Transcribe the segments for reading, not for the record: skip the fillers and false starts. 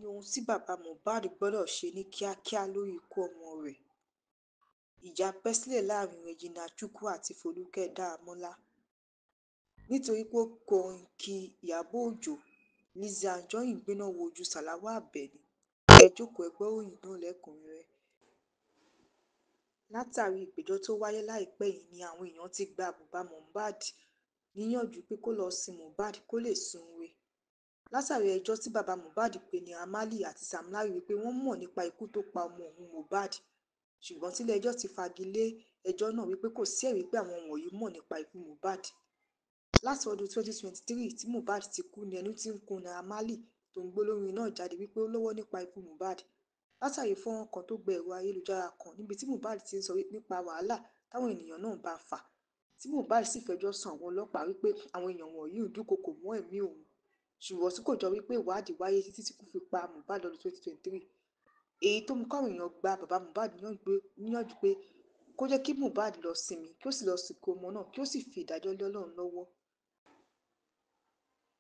ni ohun tí bàbá Mohbad gbọ́dọ̀ ṣe ní kíákíá lórí ikú ọmọ rẹ̀. Ìjà bẹ́ sílẹ̀ láàrin Regina Chukwu àti Folúkẹ́ Dáramọ́lá nítorí pé ó kọrin kí Ìyábọ̀ Òjó. Lizzy Anjorin gbéná wojú Salawa Àbẹ̀ní. Ẹ jókòó, ẹ gbọ́ ìròyìn náà lẹ́kùn-ún-rẹ́rẹ́. Látàrí ìgbẹ́jọ́ tó wáyé láìpẹ́ yìí ni àwọn èèyàn ti gba bàbá Mohbad níyànjú pé kó lọ́ọ́ sin Mohbad kó lè sunre. Látàrí ẹjọ́ tí bàbá Mohbad pè Naira Marley àti Sam Larry wípé wọ́n mọ̀ nípa ikú tó pa ọmọ òun Mohbad, ṣùgbọ́n tílé-ẹjọ́ ti fagi lé ẹjọ́ náà wípé kò sí ẹ̀rí pé àwọn wọ̀nyí mọ̀ nípa ikú Mohbad. Láti ọdún 2023 tí Mohbad ti kú ni ẹnu ti ń kun Naira Marley tó ń gbólórin náà jáde wípé ó lọ́wọ́ nípa ikú Mohbad. Látàrí fọ́nrán kan tó gba ẹ̀rọ ayélujára kan níbi tí Mohbad ti ń sọ nípa wàhálà táwọn ènìyàn náà bá fà, tí Mohbad sì fẹjọ́ sun àwọn ọlọ́pàá wípé àwọn èèyàn wọ̀nyí ń dúnkookò mọ́ ẹ̀mí òun, ṣùgbọ́n tí kò jọ wípé ìwádìí wáyé títí tí ikú fi pa Mohbad lọ́dún 2023. Èyí tó mú káwọn èèyàn gba bàbá Mohbad níyànjú pé kó jẹ́ kí Mohbad lọ sinmi, kí ó sì lọ́ọ́ sìnkú ọmọ náà, kí ó sì fi ìdájọ́ lé Ọlọ́run lọ́wọ́.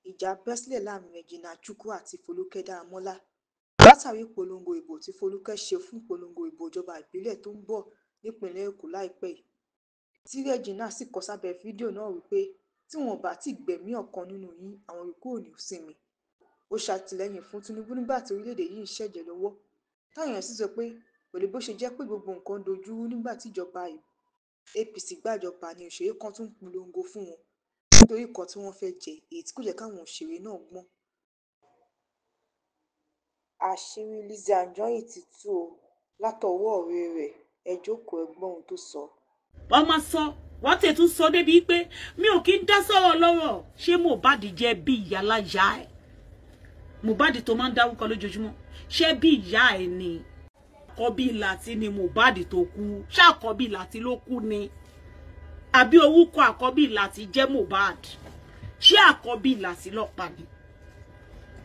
Ìjà bẹ́ sílẹ̀ láàrin Regina Chukwu àti Folúkẹ́ Dáramọ́lá látàrí ìpolongo ìbò tí Folúkẹ́ ṣe fún ìpolongo ìbò ìjọba ìbílẹ̀ tó ń bọ̀ nípìnlẹ̀ Èkó láìpẹ́ yìí, tí Regina sì kọ sábẹ́ fídíò náà wípé tí wọn ò bá tí ì gbẹ̀mí ọ̀kan nínú yín, àwọn yòókù ò ní sinmi. Ó ṣàtìlẹ́yìn fún Tinubu nígbà tí orílẹ̀-èdè yìí ń ṣẹ̀jẹ̀ lọ́wọ́, táwọn èèyàn sì sọ pé pẹ̀lú bó ṣe jẹ́ pé gbogbo nǹkan dojú rú nígbà tí ìjọba APC gbàjọba ni òṣèré kan tún ń polongo fún wọn nítorí nǹkan tí wọ́n fẹ́ jẹ, èyí tí kò jẹ́ káwọn òṣèré náà gbọ́n. Àṣírí Lizzy Anjorin ti tú o látọwọ́ ọ̀rẹ́ rẹ̀. Ẹ jókòó, ẹ gbọ́ ohun tó sọ. Wọ́n máa sọ, wọ́n tẹ̀ tún sọ débi pé mi ò kí ń dá sọ̀rọ̀ lọ́rọ̀. Ṣé Mohbad jẹ́ bí ìyá láyà ẹ̀? Mohbad tó máa ń dárúkọ lójoojúmọ́, ṣé bí ìyá ẹ̀ ni? Àkọ́bí Láti ni Mohbad tó kú. Ṣé àkọ́bí Láti ló kú ni? Àbí orúkọ àkọ́bí Láti jẹ́ Mohbad? Ṣé àkọ́bí Láti ló pa ni?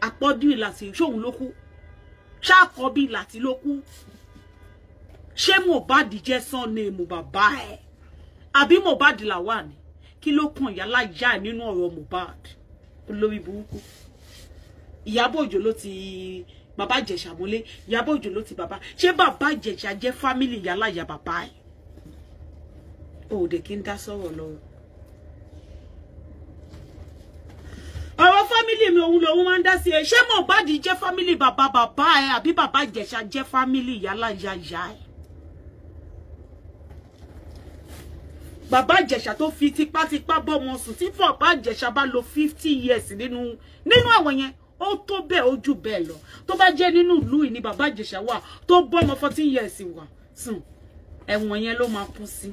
Àkọ́bí Láti ṣóun ló kú? Ṣé àkọ́bí Láti ló kú? Ṣé Mohbad jẹ́ surname bàbá ẹ̀? Àbí Mohbad làwà ni? Kí ló kàn ìyá láyà ẹ̀ nínú ọ̀rọ̀ Mohbad? Olórí burúkú. Ìyábọ̀ Òjó ló ti bàbá Ìjẹ̀ṣà mọ́lé. Ìyábọ̀ Òjó ló ti bàbá. Ṣé bàbá Ìjẹ̀ṣà jẹ́ fámìlì ìyá láyà bàbá ẹ̀? Ó dẹ̀ kí ń dá sọ̀rọ̀ lọ́rọ̀. Ọ̀rọ̀ fámìlì mi òun lòun máa ń dá sí ẹ. Ṣé Mohbad jẹ́ fámìlì bàbá bàbá ẹ̀? Àbí bàbá Ìjẹ̀ṣà jẹ́ fámìlì ìyá láyà ìyá ẹ̀? Bàbá Ìjẹ̀ṣà tó fi tipátipá bọ́mọ sùn, tí bàbá Ìjẹ̀ṣà bá lò 50 years nínú ẹ̀wọ̀n yẹn, ó tó bẹ́ẹ̀, ó jù bẹ́ẹ̀ lọ. Tó bá jẹ́ nínú ìlú yìí ni bàbá Ìjẹ̀ṣà wà tó bọ́mọ 14 years wà sùn, ẹ̀wọ̀n yẹn ló máa kú sí,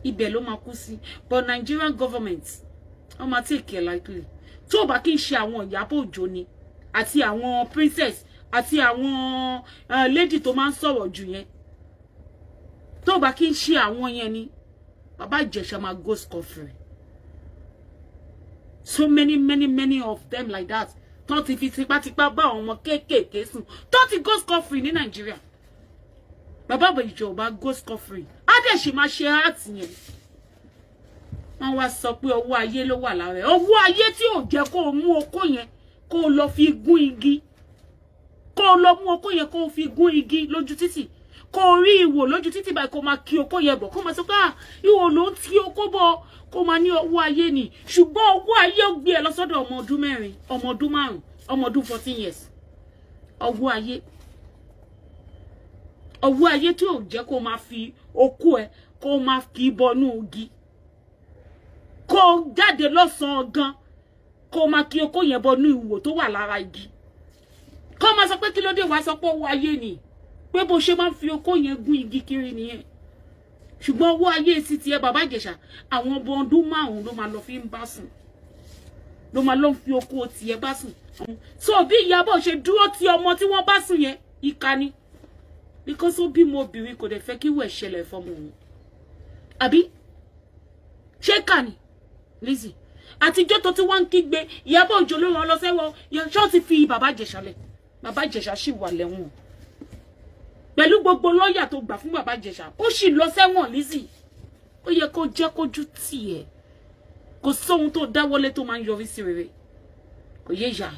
ibẹ̀ ló máa kú sí. But Nigerian government wọ́n máa take care lightly. Tó bá kí n ṣe àwọn Ìyábọ̀ Òjó ni àti àwọn princess àti àwọn lady tó máa ń sọ̀rọ̀ jù yẹn, tó bá kí n ṣe àwọn yẹn ni, bàbá Ìjẹ̀ṣà máa go scot-free. So many many many of them like that tó ti fi tipátipá bá àwọn ọmọ kéékèèké sùn, tó ti go scot-free ní Nàìjíríà. Bàbá Ìjẹ̀ṣà bá go scot-free, á dẹ̀ ṣì máa ṣe áàtì yẹn. Wọ́n wá sọ pé ọwọ́ ayé ló wà lára ẹ̀. Ọwọ́ ayé tí ò jẹ́ kó o mú okó yẹn kó o lọ fi gún igi, kó o lọ mú okó yẹn kó o fi gún igi lójú títì, kó o rí ìwò lójú títì báyìí, kó máa kí okó yẹn bọ̀, kó máa sọ pé ìwò ló ń tí okó bọ̀, kó máa ní ọwọ́ ayé ni. Ṣùgbọ́n ọwọ́ ayé ó gbé ẹ lọ sọ́dọ̀ ọmọ ọdún 4, ọmọ ọdún 5, ọmọ ọdún 14 years. Ọwọ́ ayé, ọwọ́ ayé tí ò jẹ́ kó máa fi okó ẹ kó máa kí bọnú igi, kó jáde lọ́sàn-án gan, kó máa kí okó yẹn bọnú ìwò tó wà lára igi, kó máa sọ pé kí ló dé, wàá sọ pé ọwọ́ ayé ni, pé bó ṣe máa ń fi okó yẹn gún igi kiri nìyẹn. Ṣùgbọ́n owó ayé sí tiẹ̀ bàbá Ìjẹ̀ṣà, àwọn ọmọ ọdún 5 ló máa lọ fi ń bá sùn, ló máa lọ fi okó tiẹ̀ bá sùn. So bí Ìyábọ̀ ṣe dúró ti ọmọ tí wọ́n bá sùn yẹn, ìkà ni. Because ó bímọ obìnrin, kò dẹ̀ fẹ́ kí wẹ̀ ṣẹlẹ̀ fọmọ òun. Àbí ṣé kà ni Lizzy? Àtijọ́ tó ti wá ń kígbe Ìyábọ̀ Òjó ló rán lọ sẹ́wọ̀n, ṣó ti fi bàbá Ìjẹ̀ṣà lẹ̀? Bàbá Ìjẹ̀ṣà sì wà lẹ́wọ̀n pẹ̀lú gbogbo lọ́ọ̀yà tó gbà fún bàbá Ìjẹ̀ṣà, ó sì lọ sẹ́wọ̀n. Lizzy, ó yẹ kó jẹ́ kójú tì ẹ́. Kò sóhun tó dáwọ́lé tó máa ń yọrí sí rere. Kò yé ìyá.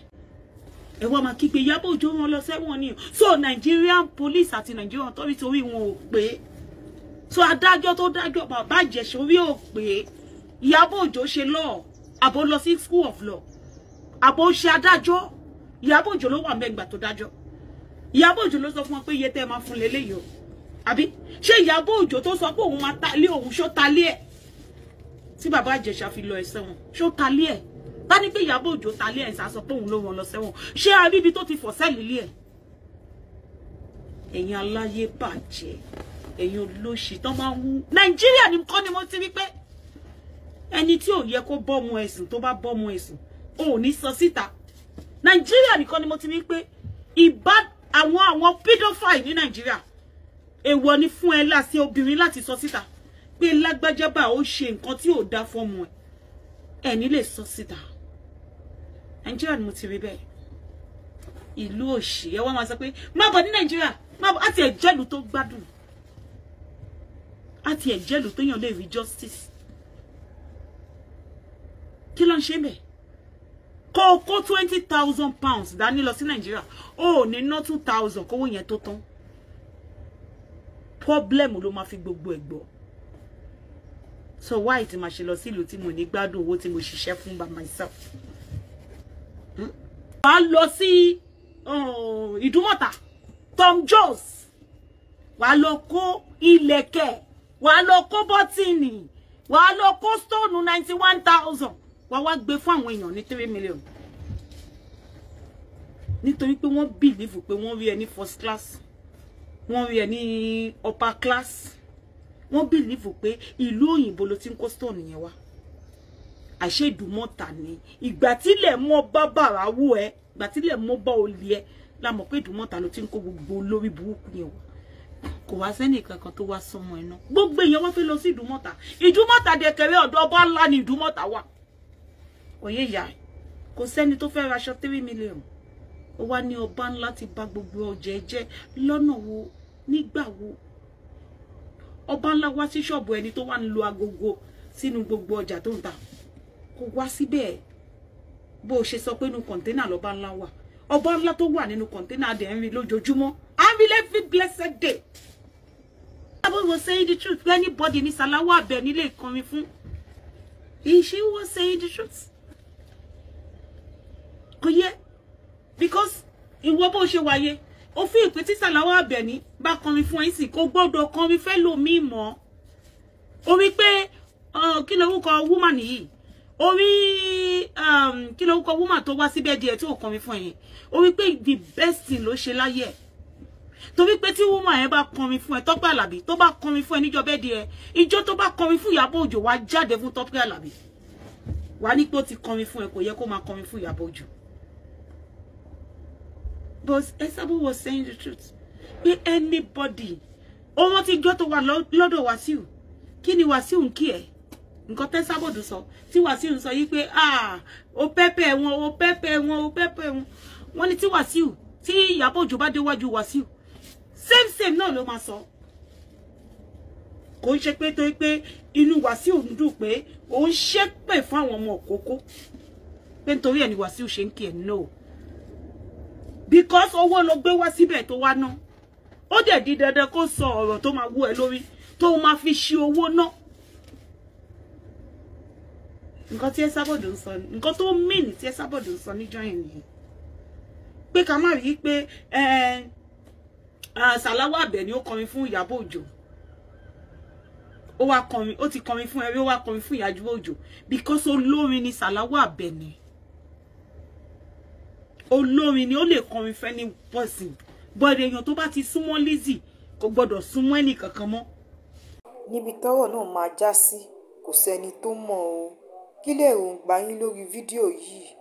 Ẹ wá máa kígbe Ìyábọ̀ Òjó wọn lọ sẹ́wọ̀n ni. So Nigerian police àti Nigerian authority orí wọn ò pé. So adájọ́ tó dájọ́ bàbá Ìjẹ̀ṣà orí ò pé. Ìyábọ̀ Òjó ṣe law, àbó lọ sí school of law, àbó ṣe adájọ́. Ìyábọ̀ Òjó ló wà mẹ́gbà tó dájọ́. Ìyábọ̀ Òjó ló sọ fún wọn pé iye tẹ́ ẹ máa fún leléyìí o. Àbí ṣé Ìyábọ̀ Òjó tó sọ pé òun máa ta lé òun, ṣó ta lé ẹ̀ tí bàbá Ìjẹ̀ṣà fi lọ ẹsẹ̀ wọn, ṣó ta lé ẹ̀? Bá ní pé Ìyábọ̀ Òjó ta lé ẹ̀ sá sọ pé òun ló wọn lọ sẹ́wọ̀n, ṣé aríbi tó ti fọ̀ sẹ́ẹ̀lì lé ẹ̀? Ẹ̀yin aláyé bàjẹ́, ẹ̀yin olóṣì tó máa ń wú Nàìjíríà ní kọ́ ni mo ti rí pé ẹni tí ò yẹ kó bọ́mọ ẹ̀sùn tó bá bọ́mọ ẹ̀sùn ò ní sọ síta. Nàìjíríà nìkan ni mo ti rí pé ìbá àwọn pedophile ní Nàìjíríà, èèwọ̀ ni fún ẹ láti obìnrin láti sọ síta pé lágbájá bá ó ṣe nǹkan tí ò dá fọ́mọ ẹ, ẹ ní lè sọ síta. Nàìjíríà ni mo ti rí bẹ́ẹ̀. Ìlú òṣì ẹ wá máa sọ pé má bọ̀ ní Nàìjíríà, má bọ̀. Àti ẹ̀jẹ̀lú tó gbádùn, àti ẹ̀jẹ̀lú tó yàn lè rí justice. Kí ló ń ṣe bẹ́ẹ̀? Kó o kó £20,000 dání lọ sí Nàìjíríà, ó ní ná 2,000 kówó yẹn tó tán. Problem ló máa fi gbogbo ẹ̀ gbọ́. So why tí máa ṣe lọ sí ìlú tí mo ní gbádùn owó tí mo ṣiṣẹ́ fún by myself? Wàá lọ sí Ìdúmọ̀tà, Tom Jones, wàá lọ kó ilẹ̀kẹ̀, wàá lọ kó bọ́tìnì, wàá lọ kó stone 91,000, wàá wá gbé fún àwọn èèyàn ní 3 million. Nítorí pé wọ́n bìlífù pé wọ́n rí ẹ ní first class, wọ́n rí ẹ ní upper class, wọ́n bìlífù pé ìlú òyìnbó ló ti ń kó stone yẹn wá. Àṣé Ìdúmọ̀tà ni. Ìgbà tílẹ̀ mọ́ bá bàrà wò ẹ́, ìgbà tílẹ̀ mọ́ bá olè ẹ́, la mọ̀ pé Ìdúmọ̀tà ló ti ń kó gbogbo olórí burúkú yẹn wá. Kò wá sẹ́nì kankan tó wá sọmọ ẹ̀ náà. Gbogbo èèyàn wọ́n fẹ́ lọ sí Ìdúmọ̀tà. Ìdúmọ̀tà dẹ̀kẹ̀rẹ́ ọ̀dọ̀ ọba ńlá ni Ìdúmọ̀tà wà. Òye ìyá, kò sẹ́ni tó fẹ́ raṣọ 3 million. Ó wá ní ọba ńlá ti bà gbogbo ọjà ẹ jẹ́. Lọ́nà wo? Nígbà wo? Ọba ńlá wá sí ṣọ́ọ̀bù ẹni tó wà ń lo agogo sínú gbogbo ọjà tó ń ta. Kò wá síbẹ̀. Bó o ṣe sọ pé inú kọ̀ńténà lọ́ba ńlá wà. Ọba ńlá tó wà nínú kọ̀ńténà dẹ̀ ń rí lójoojúmọ́. À ń rí every blessed day. Bible was saying the truth. Anybody ní Salawa Abeni lè kọrin fún. She was saying the truth. Kò yẹ. Because ìwọ bó ṣe wáyé, ó fi ìpè tí Salawa Abeni bá kọrin fún ẹ sì kò gbọ́dọ̀ kọrin fẹ́ lòmíì mọ́. Ó wí pé kí lorúkọ woman yìí? Ó rí kí lorúkọ woman tó wá síbẹ̀ díẹ̀ tí ò kọrin fún ẹ. Ó wí pé the best thing ló ṣe láyé ẹ̀. Torí pé tí woman yẹn bá kọrin fún ẹ, Tọ́pẹ́ Àlàbí tó bá kọrin fún ẹ níjọ́ bẹ́ẹ̀ díẹ̀, ìjọ́ tó bá kọrin fún Ìyábọ̀ Òjó wá jáde fún Tọ́pẹ́ Àlàbí. Wá ní pé ó ti kọrin fún ẹ, kò yẹ kó máa kọrin fún Ìyábọ̀ Òjó. But Esabo was saying the truth. Pé anybody, ó rántí ijọ́ tó wà lọ́dọ̀ Wàsíù. Kí ni Wàsíù ń kí ẹ? Nǹkan tẹ́ Sábọ̀dù sọ, tí Wàsíù ń sọ yí pé ah, ó pẹ́pẹ́ wọn, ó pẹ́pẹ́ wọn, ó pẹ́pẹ́ wọn. Wọ́n ní tí Wàsíù, tí Ìyábọ̀ Òjó bá déwájú Wàsíù, same same náà ló máa sọ. Kò ń ṣe pé torí pé inú Wàsíù ń dùn pé ó ń ṣépè fún àwọn ọmọ òkókó. Pé nítorí ẹ̀ ni Wàsíù ṣe ń kí ẹ, no. Because owó ló gbé wá síbẹ̀ tó wá ná. Ó dẹ̀ di dandan kó sọ ọ̀rọ̀ tó máa wú ẹ lórí, tó máa fi ṣi owó ná. Nǹkan tí Esabod ń sọ, nǹkan tó mean tí Esabod ń sọ níjọ́ yẹn nìyẹn. Pé ká má rí pé Salawa Abeni ó kọrin fún Ìyábọ̀ Òjó. Ó wá kọrin, ó ti kọrin fún ẹrí, ó wá kọrin fún Ìyábọ̀ Òjó. Because olórin ni Salawa Abeni. Olórin ni, ó lè kọrin fẹ́ ní person. But èèyàn tó bá ti súnmọ́ Lizzy kò gbọ́dọ̀ súnmọ́ ẹnì kankan mọ́. Níbi tọ́rọ̀ náà máa já sí, kò sẹ́ni tó mọ̀ o. Kí lèròǹgbà yín lórí fídíò yìí?